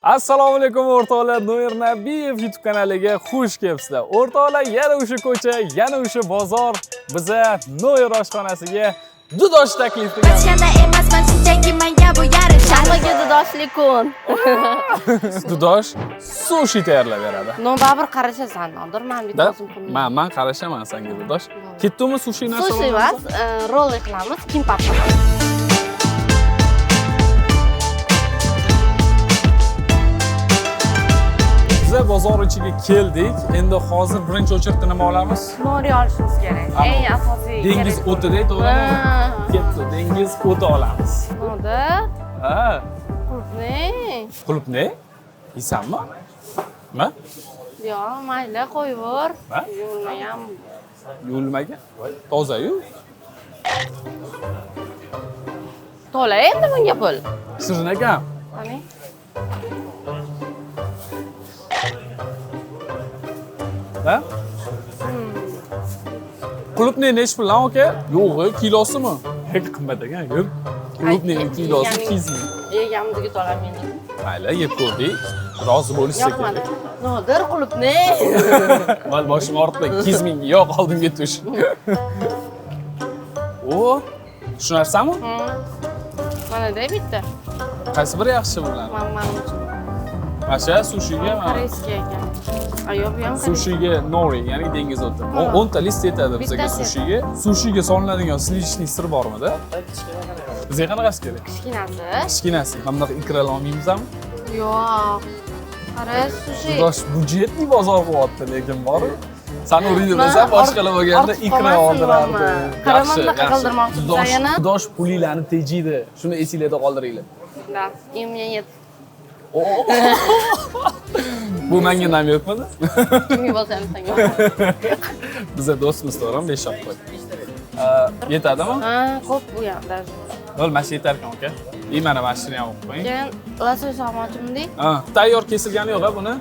Assalomu alaykum o'rtoqlar, Noir Nabiyev YouTube kanaliga xush kelibsizlar. O'rtoqlar, yana o'sha ko'cha, yana o'sha bozor. Biza Noir oshxonasiga dudosh taklif qilgan. Qochganda emasman, shunchaki manga bu yarashadi. Hammaga dudoshli kun. Dudosh sushi tayyorlab beradi. No, baribir qarashasan, Nodir, men bitta Da? o'zim qilmayman. Man qarashaman senga dudosh. Ketdimi sushi narsa? Sushi emas, roll qilamiz, kimbap. Biza bozor ichiga keldik. Endi hozir birinchi очередda nima olamiz? Nori olishimiz kerak. Anu, Eng asosiy Dengiz kerak. o'tida, to'g'rimi? Ha. Ketdi, dengiz o'ti olamiz. Nodir, Ha, qulfni. qulupni yeysanmi? Nima? Yo, mayli, qo'yvor. Ha? Yuvilmagan. Yuvilmagan? Toza-yu. To'la endi bunga pul. Shirin ekan. Qani? Ha? Qulupni nechi pul lan aka? Yo'g'i, kilosimi? Hech qimmat ekan, yo'q. Qulupni Ay, kilosi yeganing- 200 ming. Yeganimizga to'lamaydi. Mayli, yeb ko'rdik. Rozi bo'lishsa Yoqmadi. kerak. Nodir, qulupni. Voy, boshim og'ritdi. 200 ming yo'q, oldimga tush. O, shu narsami? Mana-da bitta. Qaysi biri yaxshi bular? Man uchun. Mana shu sushiga, mana Koreyskiy ekan. Ay, yo'q, bu ham koreyskiy. sushiga nori, ya'ni dengiz o'ti. 10 ta list yetadi bizga Bittasi. sushiga. Sushiga solinadigan sливочный sir bormidi? Bizga qanaqasi kerak? Kichkinasi. Kichkinasi. Mana bunaqa ikralar olmaymizmi? Yo'q. Qara, sushi. Xudosh budjetli bozor bo'lyapti lekin boru. San uriydi Man bilsam boshqalar bo'lganda ortib ikra qolmasin oldirardi. bormi? Qara, mana bunaqa qildirmoqchi Xudosh, yana. Xudosh pulinglarni tejiydi. Shuni esinglarda qoldiringlar. Да, и у меня нет. Bu menga nam yo'qmidi? Kimga bo'lsa ham senga. Biza do'stmiz, to'g'rimi? 5 olib qo'y. Yetadimi? Ha, ko'p bu ham даже. Bo'ldi, mana shu yetar ekan, aka. И mana mana shuni ham olib qo'ying. Keyin losos olmoqchimdik. Ha, tayyor kesilgani yo'q a buni?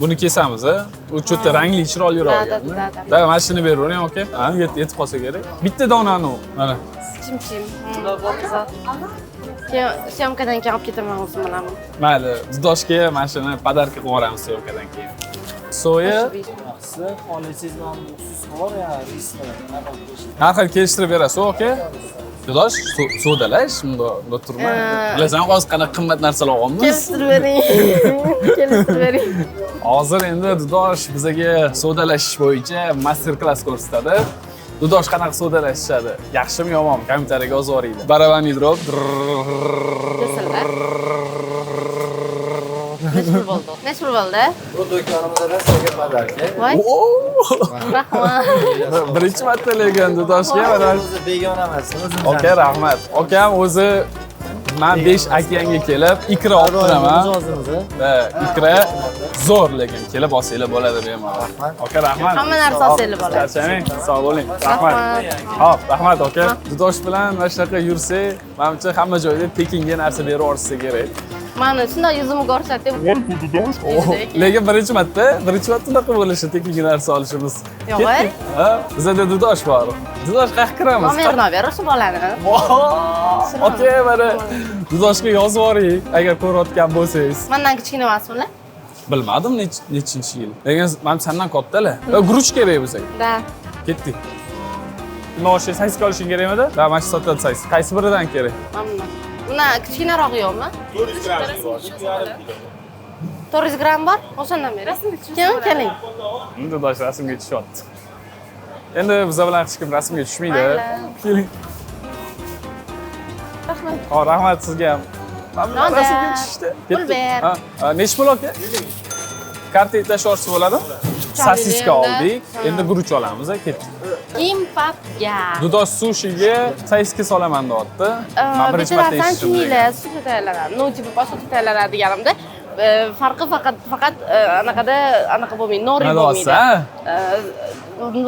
Buni kesamiz, a? U cho'ta rangli chiroyliroq. Da, da, da, da. Da, mana shuni beravering, aka. Ha, yetib qolsa kerak. Bitta donani u. Mana. Chim-chim. Keyin syomkadan keyin olib ketaman o'zim bilan. Mayli, Dudoshga mana shuni подарка qilib yuboramiz syomkadan keyin. Soya Siz xohlasangiz mana bu sus bor ya, risni narxini kelishtirib berasiz, aka? Dudosh, sodalash, bundoq bundoq turma. Bilasan, hozir qanaqa qimmat narsalar olganmiz. Kelishtirib bering. Kelishtirib bering. Hozir endi Dudosh bizaga sodalashish bo'yicha master klass ko'rsatadi. Dudosh qanaqa sodalashishadi? Yaxshimi, yomonmi? Kommentariyaga yozib yuboringlar. Барабанный дробь. Kesildi. Nechi pul bo'ldi? Nechi pul bo'ldi? Bu do'konimizda sizga подарка. Voy, rahmat. Birinchi marta lekin Dudoshga mana O'zi begona emas, o'zimiz. Aka, rahmat. Akam o'zi men 5 okeanga kelib ikra olib turaman. O'zimiz. Va ikra zo'r lekin kelib olsanglar bo'ladi bemalol. Rahmat. Aka, rahmat. Hamma narsa olsanglar bo'ladi. Charchamang, sog' bo'ling. Rahmat. Rahmat. Hop, rahmat aka. Dudosh bilan mana shunaqa yursak, manimcha hamma joyda tekinga narsa berib yuborishsa kerak. Mani shunday yuzimni ko'rsatib. Oh, lekin birinchi marta unaqa bo'lishi tekinga narsa olishimiz. Yo'q, Ketdik. Ha, bizada Dudosh bor. Dudosh qayerga kiramiz? Nomerini ber o'sha bolani. Aka, mana Dudoshga yozib yuboring agar ko'rayotgan bo'lsangiz. Mendan kichkina emasmilar? Bilmadim nechinchi yil. Lekin men sendan kattalar. Guruch kerak bizga. Da. Ketdik. Nima sosiska olishing kerakmidi? Da, mana shu sotadi sosis. Qaysi biridan kerak? Mana bundan. Bundan kichkinarog'i yo'qmi? 400 gramm bor. O'shandan bering. Keling, keling. Dudosh rasmga tushyapti. Endi biza bilan hech kim rasmga tushmaydi. Mayli. Keling. Rahmat. Hop, rahmat sizga ham. Mana bular Nodir. rasmga tushishdi. Pul Ketdik. ber. Ha, ha, nechi pul aka? Kartaga tashlab yuborsa bo'ladi? Sosiska oldik. Endi guruch olamiz, ketdik. Kimbapga. Dudosh sushiga sosiska solaman deyapti. Men birinchi Bitta marta narsani eshitdim. lekin. tushuninglar, sushi tayyorlanadi. No, типа boshqacha tayyorlanadi deganimda, farqi faqat anaqada anaqa bo'lmaydi, nori Nima bo'lmaydi. deyapsiz, ha?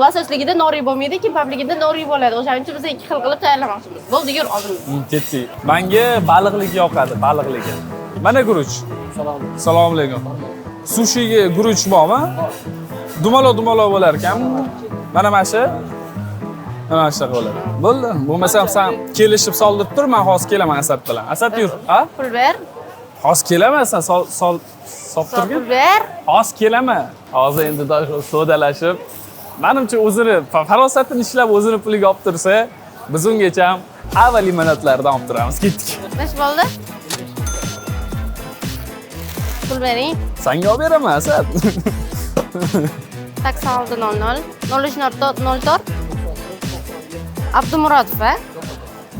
Lososligida nori bo'lmaydi, kimbapligida nori bo'ladi. O'shaning uchun biz ikki xil qilib tayyorlamoqchimiz. Bo'ldi, yur oldin. Ketdik. Menga baliqligi yoqadi, baliqligi. Mana guruch. Salom. Assalomu alaykum. Sushiga guruch bormi? Dumaloq dumaloq bo'lar ekan. Mana shu. Mana shunaqa bo'ladi. Bo'ldi. Bo'lmasam sen kelishib soldirib tur, men hozir kelaman Asad bilan. Asad yur, ha? Pul ber. Hozir kelaman, san sol sol solib Sol turgin. pul ber. Hozir kelaman. Hozir endi sodalashib, manimcha o'zini farosatini ishlab o'zini puliga olib tursa, biz ungacha ham Ava limonadlaridan olib turamiz. Ketdik. Necha bo'ldi? Pul bering. Sanga olib beraman, Asad. 86 00 03 04 Abdumurodov, a?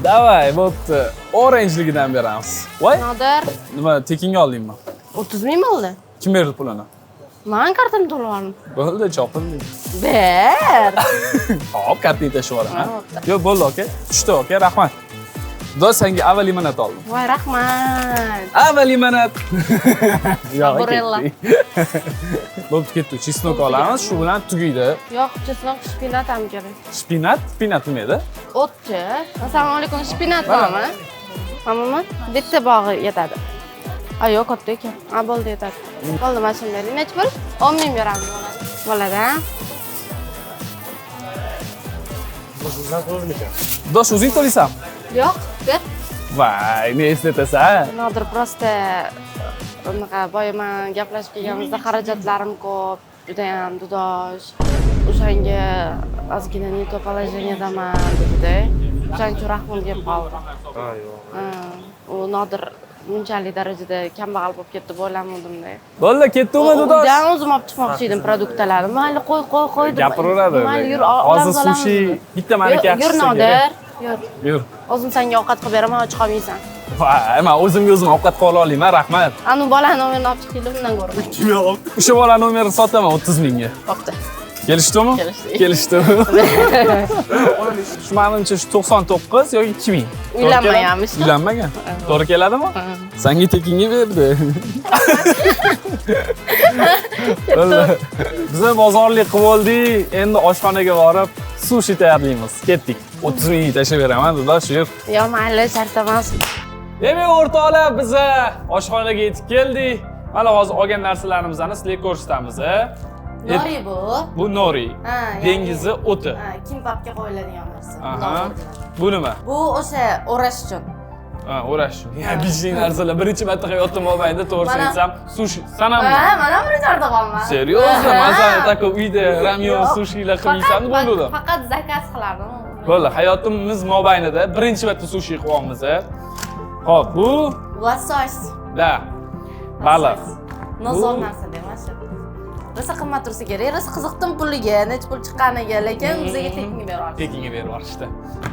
Давай, bo'pti. Oranjligidan beramiz. Voy, Nodir. Nima, tekinga oldingmi? 30 ming bo'ldi. Kim berdi pulini? Man kartamni to'lab oldim. Bo'ldi, chopildik. Ber. Hop, kartangni tashlab yuboraman. Bo'pti. Yo'q, bo'ldi, aka. Tushdi, aka, rahmat. Do'st, senga Ava limonad oldim. Voy, rahmat. Ava limonad. Yo'q, Saborella. ketdik. Bo'pti, ketdik. Чеснок olamiz, shu bilan tugaydi. Yo'q, чеснок, шпинат ham kerak. Шпинат? Шпинат nima edi? O'tchi. Assalomu alaykum, шпинат bormi? Bormi? Bitta bog'i yetadi. A, yo'q, katta ekan. A, bo'ldi, yetadi. Bo'ldi, mana shuni bering. Necha pul? 10 ming beramiz bo'ladi. Bo'ladi, a? Do'st, o'zing to'laysan? Yo'q, ber. Voy, ne eslatasan? Nodir просто unaqa boya man gaplashib kelganimizda xarajatlarim ko'p, judayam dudosh. O'shanga ozgina не то положение daman dedida. O'shaning uchun rahmim kelib qoldi. Ha, yo'q. Ha, u Nodir bunchalik darajada kambag'al bo'lib ketdi deb o'ylamavdimda. Bo'ldi, ketdimi, Dudosh? Uydan o'zim olib chiqmoqchi edim produktlarni. Mayli, qo'y, qo'y, qo'y deb. Gapiraveradi. Mayli, yur, Hozir olamiz, olamiz sushi dedi. bitta maniki Yur, yaxshisi Nodir, yur. Yur. O'zim senga ovqat qilib beraman, och qolmaysan. Voy, men o'zimga o'zim ovqat qila olaman, rahmat. Anu bola nomerini olib chiqinglar, undan ko'raman. O'sha bola nomerini sotaman 30 mingga. Bo'pti. Kelishdimi? Kelishdik. Kelishdim. Shu manimcha shu 99 yoki 2000. Uylanmaganmish. Uylanmagan. To'g'ri keladimi? Senga tekinga berdi. Bo'ldi. Biz bozorlik qilib oldik, endi oshxonaga borib sushi tayyorlaymiz. Ketdik. 30 ming tashlab beraman, Dudosh, yur. Yo, mayli, shart emas. Demak, o'rtoqlar, biz oshxonaga yetib keldik. Mana hozir olgan narsalarimizni sizlarga ko'rsatamiz. Nori bu. Bu nori. Ha, ya'ni- Dengizi o'ti. Ha, kimbapga qo'yiladigan narsa. Aha. Bu nima? Bu o'sha o'rash uchun. Ha, o'rash. Необычный narsalar. Birinchi marta hayotim mobaynida to'g'risini Mana- aytsam, sushi. San hammi? Ha, mana buni tortib. Серьезно? Man sani такой uyda ramyon, sushilar qilib yeysan deb o'yladim. Faqat заказ qilardim. Bo'ldi, hayotimiz mobaynida birinchi marta sushi qilyapmiz. Xo'p, bu Лосось. da baliq. No, zo'r narsa demak shu. Rosa qimmat tursa kerak. Rosa qiziqdim puliga, necha pul chiqqaniga, lekin bizga tekinga berib yuborishdi. Tekinga berib yuborishdi.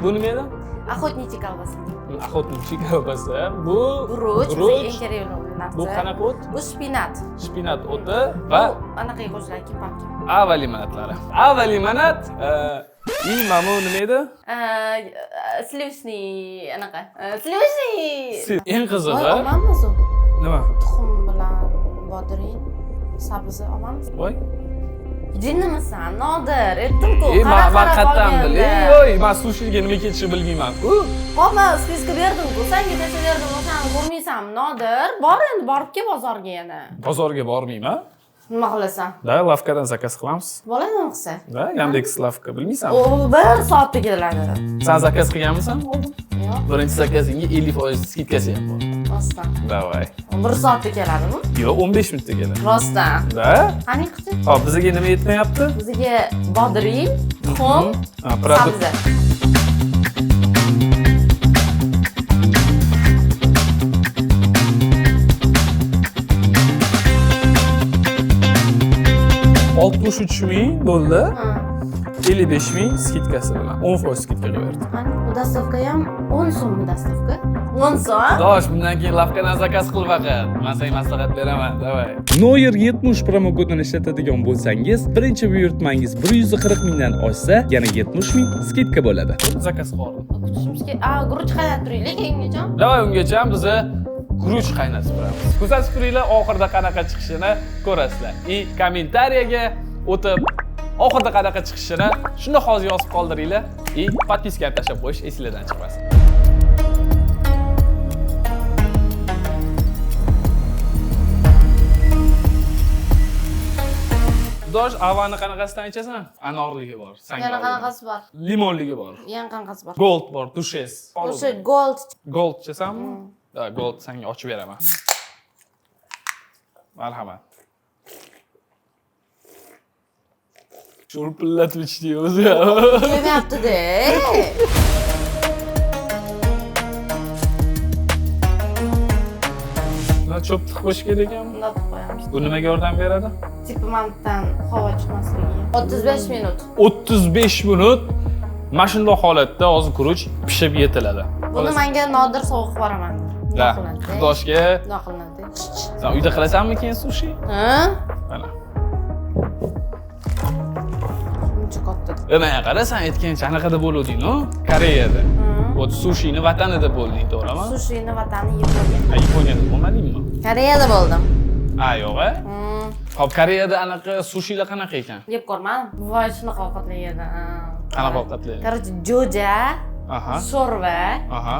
Bu nima edi? Охотничий колбаса. Охотничий колбаса. Bu Guruch, bizga guruch. eng kerakli narsa. Bu qanaqa o't? Bu шпинат. Шпинат o'ti va Bu anaqaga qo'shiladi kimbapga. Ava limonadlari. Ava limonad и mana bu nima edi? Сливочный anaqa. Сливочный. Eng Voy, qizig'i olamiz u. nima? Tuxum bilan bodring, sabzi olamiz. Voy. Jinnimisan, Nodir? Aytdim-ku, E, man qara man qarab qayerdan olganda. bilay? Yo'q, man sushiga nima ketishini bilmayman-ku. Hop, man списка berdim-ku, senga tashlab berdim, o'shani ko'rmaysanmi, Nodir? Bor endi, borib kel bozorga yana. Bozorga bormayman. Nima qilasan? Да, лавка dan заказ qilamiz. Bo'ladi nima qilsa? Да, Yandex лавка bilmaysanmi? U bir soatda keladi. Sen заказ qilganmisan? Yo'q, Birinchi заказ ingga 50% скидка si ham bor. rostdan. Давай. Bir soatda keladimi? Yo'q, 15 minutda keladi. Rostdan. Да? Qani qilchi? Hop, bizga nima yetmayapti? Bizga bodring, tuxum, Ha, продукт. sabzi. 63 ming bo'ldi. Ha. 55 ming скидка si bilan 10% скидка qilib berdi. Qani, bu доставка ham 10 so'mmi доставка? 10 so'm? Dosh, bundan keyin лавка dan заказ qil faqat. Men senga maslahat beraman. Давай. Noyer 70 promokodini ishlatadigan bo'lsangiz, birinchi buyurtmangiz 140 mingdan oshsa, yana 70 ming скидка bo'ladi. Заказ qildim. Kutishimiz kerak. A, guruch qaynatib turaylik ungacha. Давай, ungacha biza guruch qaynatib turamiz. Kuzatib turinglar, oxirida qanaqa chiqishini ko'rasizlar. И kommentariyaga o'tib oxirida qanaqa chiqishini shunda hozir yozib qoldiringlar и подписка ham tashlab qo'yish esinglardan chiqmasin. Dosh, avani qanaqasidan ichasan? Anorligi bor, Yana sanga. qanaqasi bor? Limonligi bor. Yana qanaqasi bor? Gold bor, dushes. O'sha gold. Gold ichasanmi? Да, gold senga ochib beraman. Marhamat. Sho'rpillatib ichdi o'zi. Yemayapti-da. Nima cho'p tiqib qo'yish kerak ekanmi? Bundoq tiqib qo'yamiz. Bu nimaga yordam beradi? Tipi mantan havo chiqmasligiga. 35 minut. 35 minut mana shunday holatda hozir guruch pishib yetiladi. Buni menga Nodir sovg'a qilib boraman. Da. Xudoshga. Bundoq qilinadi. Sen uyda qilasanmi keyin sushi? Ha? Mana. Shuncha katta. Mana qara, sen aytgancha anaqada bo'luvding-ku, Koreyada. Вот sushini vatanida bo'lding, to'g'rimi? Sushini vatani Yaponiya. Ha, Yaponiyada bo'lmadingmi? Koreyada bo'ldim. Ha, yo'q a? Hop, Koreyada anaqa sushilar qanaqa ekan? Yeb ko'rmadim. Voy, shunaqa ovqatlar yedim. Qanaqa ovqatlar? Короче, jo'ja, sho'rva,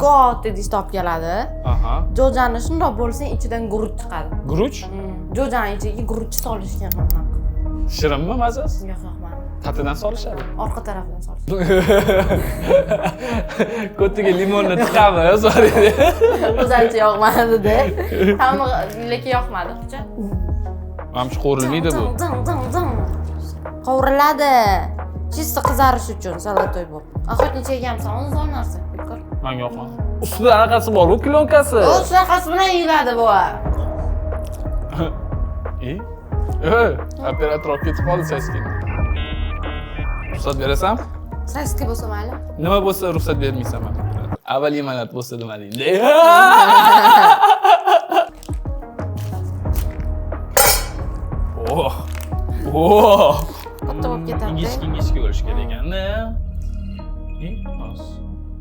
katta idishda olib keladi. Jo'jani shundoq bo'lsang, ichidan guruch chiqadi. Guruch? Jo'jani ichiga guruch solishgan bunaqa. Shirinmi mazasi? Yo'q, yoqmadi. Tatidan solishadi. Orqa tarafidan solishadi. Ko'tiga limonni tiqamiz, O'zancha yoqmadi-da. Hamma lekin yoqmadi. Manimcha qovurilmaydi bu. Qovuriladi. Чисто qizarish uchun zолотой bo'lib. Охотничий yeganmisan, uni zo'r narsa. Ko'r. Menga yoqmadi. Ustida anaqasi bor, u klonkasi. U shunaqasi bilan yeyiladi bu. Operator olib ketib qoldi saskini. Ruxsat berasan? Saski bo'lsa mayli. Nima bo'lsa ruxsat bermaysan mana. Avval limonad bo'lsa nima deydi? Oh. Oh. Katta bo'lib ketadi. Ingichka bo'lishi kerak ekanda.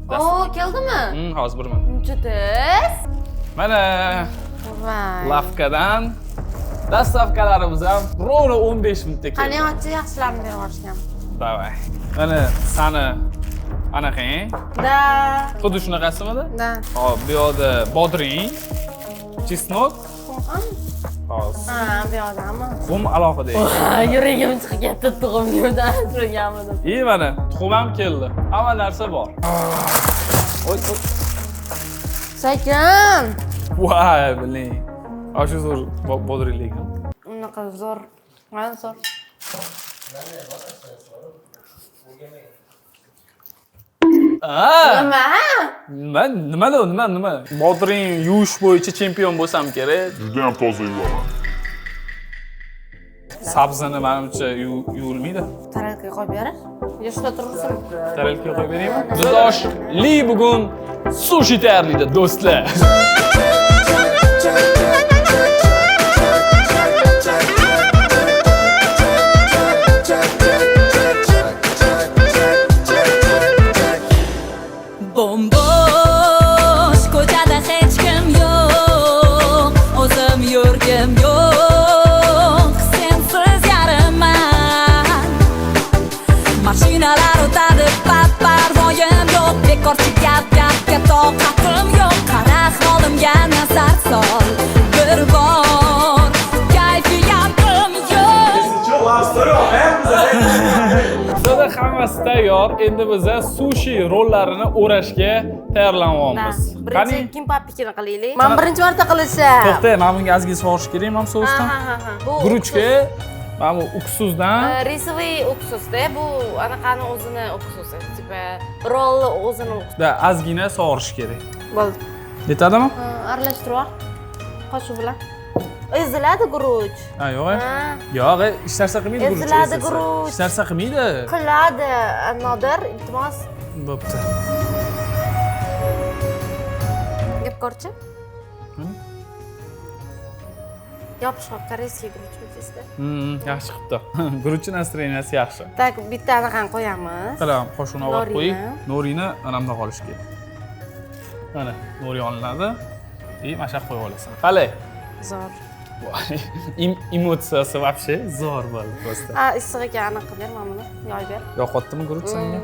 O, keldimi? Hozir bir minut. Muncha tez. Mana lavkadan dastavkalarimiz ham ровно 15 minutda keldi. Qani ochi yaxshilarini berib yuborishgan. Давай. Mana sani anaqang. Da. Xuddi shunaqasimidi? Da. Hop, bu yoqda bodring, chesnok. Hozir. Ha, bu yoqdami? Tuxum alohida. Yuragim chiqib ketdi, tuxum yurdan turganmidim. İyi mana, tuxum ham keldi. Hamma narsa bor. Oy, oy. Sekin. Voy, biling. Ana shu zo'r bodring lekin. Unaqa zo'r. Mana zo'r. Nima? Nima nima nima? Bodring yuvish bo'yicha chempion bo'lsam kerak. Juda ham toza yuvaman. Sabzini menimcha yuvilmaydi. Tarelkaga qo'yib ber. Yo shunda tursin. Tarelkaga qo'yib beraymi? Dudoshli bugun sushi tayyorlaydi do'stlar. Bombosh ko'chada hech kim yo'q, o'zim yurgim yo'q, sensiz yariman. Mashinalar o'tadi, parvoyim yo'q, bekorchi gap gapga toqatim yo'q. Qara holimga nazar sol bir bor, kayfiyatim yo'q. Bizda hammasi tayyor. Endi biza sushi rollarini o'rashga tayyorlanyapmiz. Birinchi kimbapnikini qilaylik. Men birinchi marta qilishim. To'xta, mana bunga ozgina sovurish kerak, mana sousdan. Bu Guruchga mana bu uksusdan. Рисовый uksusda, bu anaqani o'zini uksusi, tipa rolli o'zini uksusi. Da ozgina sovurish kerak. Bo'ldi. Yetadimi? Aralashtirib yubor. Qoshiq bilan. Eziladi guruch. Ha, yo'q. Yo'q, hech narsa qilmaydi guruch. Eziladi guruch. Hech narsa qilmaydi. Qiladi, Nodir, iltimos. Bo'pti. Yeb ko'rchi. Yopishqoq koreyskiy guruch o'zingizda. Yaxshi qilibdi. Guruchning настроенияsi yaxshi. Tak, bitta anaqani qo'yamiz. Qilaman, qoshini olib qo'ying. Norini mana bundoq olish kerak. Mana, nori olinadi. И mana shu yoqqa qo'yib olasan. Qalay? Zo'r. Emotsiyasi вообще zo'r bo'ldi просто. Ha, issiq ekan, anaqa qilib ber, mana buni yoyib ber. Yoqyaptimi guruch senga?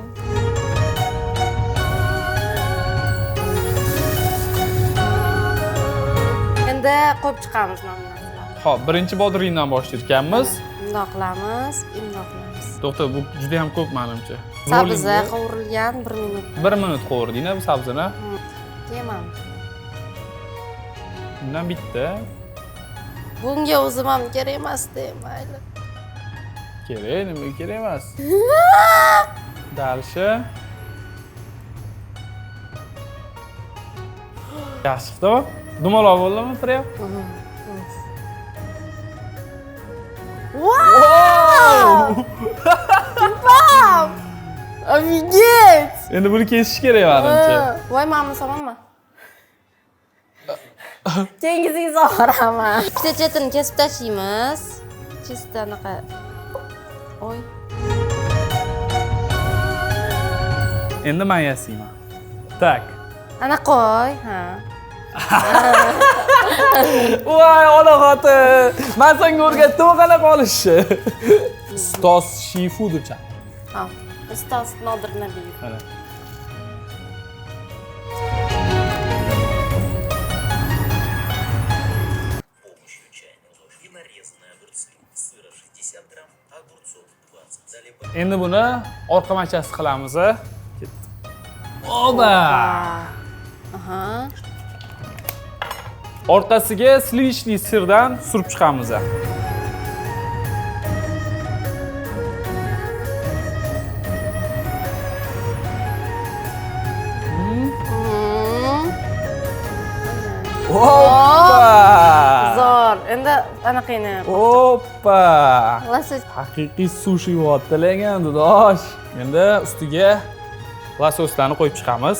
Endi qo'yib chiqamiz mana buni. Xo'p, birinchi bodringdan boshlayotganmiz. Bundoq qilamiz, bundoq qilamiz. To'xta, bu juda ham ko'p menimcha. Sabzi qovurilgan 1 minut. 1 minut qovurding-a bu sabzini? Yemam. Bundan bitta. Bunga o'zim ham kerak emas-da, mayli. Kerak, nimaga kerak emas? Дальше. Yaxshi chiqdimi? Dumaloq bo'ldimi prям? Вау! Kebab! Офигеть! Endi buni kesish kerak menimcha. Voy, mana buni somonmi? Keyingisiga soraman. Bitta chetini kesib tashlaymiz. Чисто anaqa. Oy. Endi men yasayman. Так. Ana qo'y, ha. Voy, ona xotin. Men senga o'rgatdim qanaqa olishni. Ustoz Shifu deb chaqir. Ha. Ustoz Nodir Nabiyev. Mana. Помощью чайной ложки нарезанные огурцы, сыра 60 грамм, огурцов 20. Далее Endi buni orqa machasi qilamiz. Ketdi. Oba! Aha. Orqasiga сливочный сыр dan surib chiqamiz. Hoppa! Zo'r. Endi anaqangni. Hoppa! Losos. Haqiqiy sushi bo'lyapti lekin, dudosh. Endi ustiga lososlarni qo'yib chiqamiz.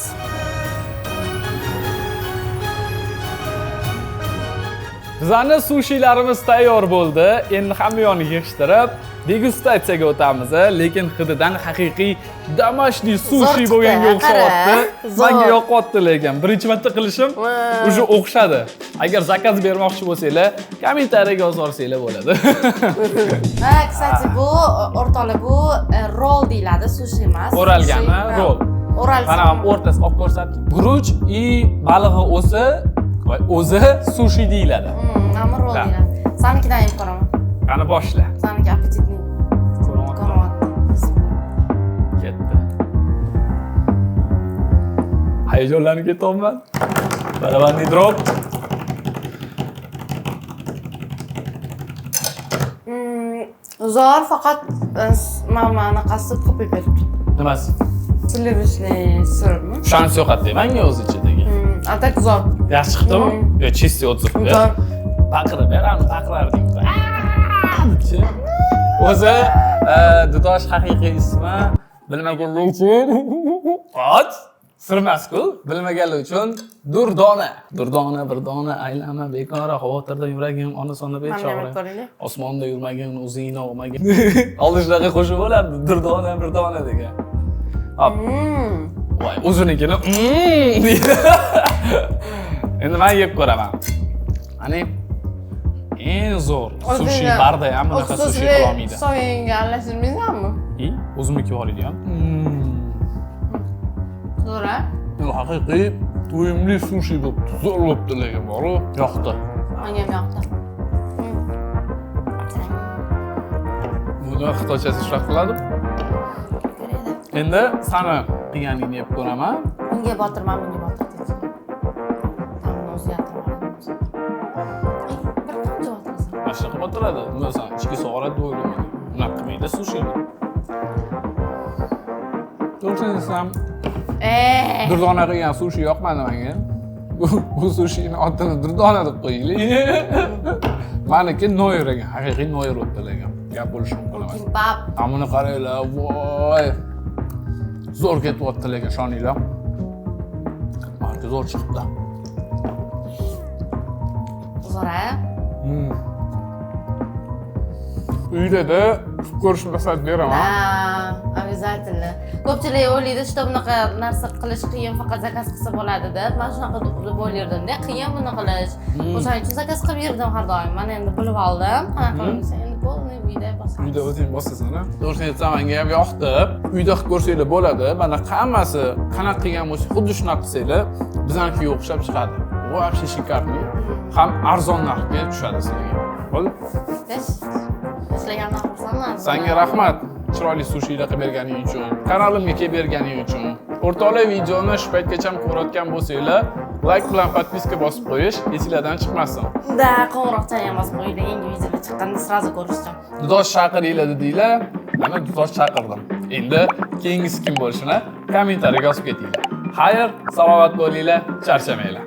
Bizani sushilarimiz tayyor bo'ldi. Endi hamma yoni yig'ishtirib, degustatsiyaga o'tamiz. Lekin hididan haqiqiy домашний sushi Zo'r chiqdi, bo'lganga o'xshayapti. qara. Zo'r. Menga yoqyapti lekin. Birinchi marta qilishim уже o'xshadi. Agar заказ bermoqchi bo'lsanglar, kommentariyaga yozib yuborsanglar bo'ladi. Ha, кстати, bu o'rtoqlar, bu roll deyiladi, sushi emas. O'ralgani Sushi, ha. roll. O'ralsa. Mana ham o'rtasi olib ko'rsatdim. Guruch и balig'i o'zi va o'zi sushi deyiladi. Mana roll Да. deyiladi. Sanikidan yeb ko'raman. Qani boshla. Saniki аппетитный Ko'ryapti. ko'ryapti. Bismillah. Ketdi. Hayajonlanib ketyapman. Барабанный дробь. Zo'r, faqat mana anaqasi ko'payib ketibdi. Nimasi? Сливочный сыр mi? Shans yo'qotdi menga o'zi ichidagi. А так zo'r. Yaxshi chiqdimi? Yo, чистый отзыв. Zo'r. Baqirib beramiz, baqirardik. Aaaa debchi. O'zi Dudosh haqiqiy ismi bilmaganlar uchun ot sir emas-ku. Bilmaganlar uchun Durdona. Durdona bir dona aylama bekora xavotirda yuragim ona-sona Mana bechora. yeb ko'ringlar. Osmonda yurmagin, o'zingni olmagin. Oldin shunaqa qo'shiq bo'lardi. Durdona bir dona degan. Hop. Voy, o'zinikini deydi. Endi men yeb ko'raman. Qani eng zo'r sushi barda ham bunaqa sushi qila olmaydi. Soyingga aralashtirmaysanmi? I, o'zimniki bor edi ham. Zo'r, a? Bu haqiqiy to'yimli sushi bo'libdi. Zo'r bo'libdi lekin boru. Yoqdi. Menga ham yoqdi. Buni xitoychasi shunaqa qiladi. Endi sani qilganingni yeb ko'raman. Unga botirma, bunga botir dedi. Ta'mini o'zgartirib. Bir tomchi botirasan. Mana shunaqa botiradi. Masalan, ichki sog'iradi deb o'ylamaydi. Unaqa qilmaydi sushini. To'g'risini desam, Durdona qilgan sushi yoqmadi menga. Bu sushini otini Durdona deb qo'yinglar. Maniki Noyer ekan, haqiqiy Noyer bo'libdi lekin. Gap bo'lishi mumkin emas. Kimbap. Ta'mini qaranglar, voy. Zo'r ketyapti lekin ishoninglar. Maniki zo'r chiqibdi. Zo'r, a? Uyda-da qilib ko'rishni maslahat beraman. Да, обязательно. Ko'pchilik o'ylaydi, что bunaqa narsa qilish qiyin, faqat заказ qilsa bo'ladi deb. Men shunaqa deb o'ylardim-da, qiyin buni qilish. O'shaning uchun заказ qilib yurdim har doim. Mana endi bilib oldim, qanaqa qilishni. Endi полный uyda bosamiz. Uyda o'zing bosasan, a? To'g'risini aytsam, menga ham yoqdi. Uyda qilib ko'rsanglar bo'ladi. Mana hammasi qanaqa qilgan bo'lsa, xuddi shunaqa qilsanglar, bizanikiga o'xshab chiqadi. Вообще шикарный. Ham arzon narxga tushadi sizlarga. Bo'ldi. Besh. Ishlagandan xursandman. Senga rahmat chiroyli sushilar qilib berganing uchun, kanalimga kelib berganing uchun. O'rtoqlar, videoni shu paytgacha ko'rayotgan bo'lsanglar, Layk bilan подписка bosib qo'yish esinglardan chiqmasin. Да, qo'ng'iroqchani ham bosib qo'yinglar, yangi videolar chiqqanda сразу ko'rish uchun. Dudosh chaqiringlar dedinglar, mana Dudosh chaqirdim. Endi keyingisi kim bo'lishini kommentariyaga yozib ketinglar. Xayr, salomat bo'linglar, charchamanglar.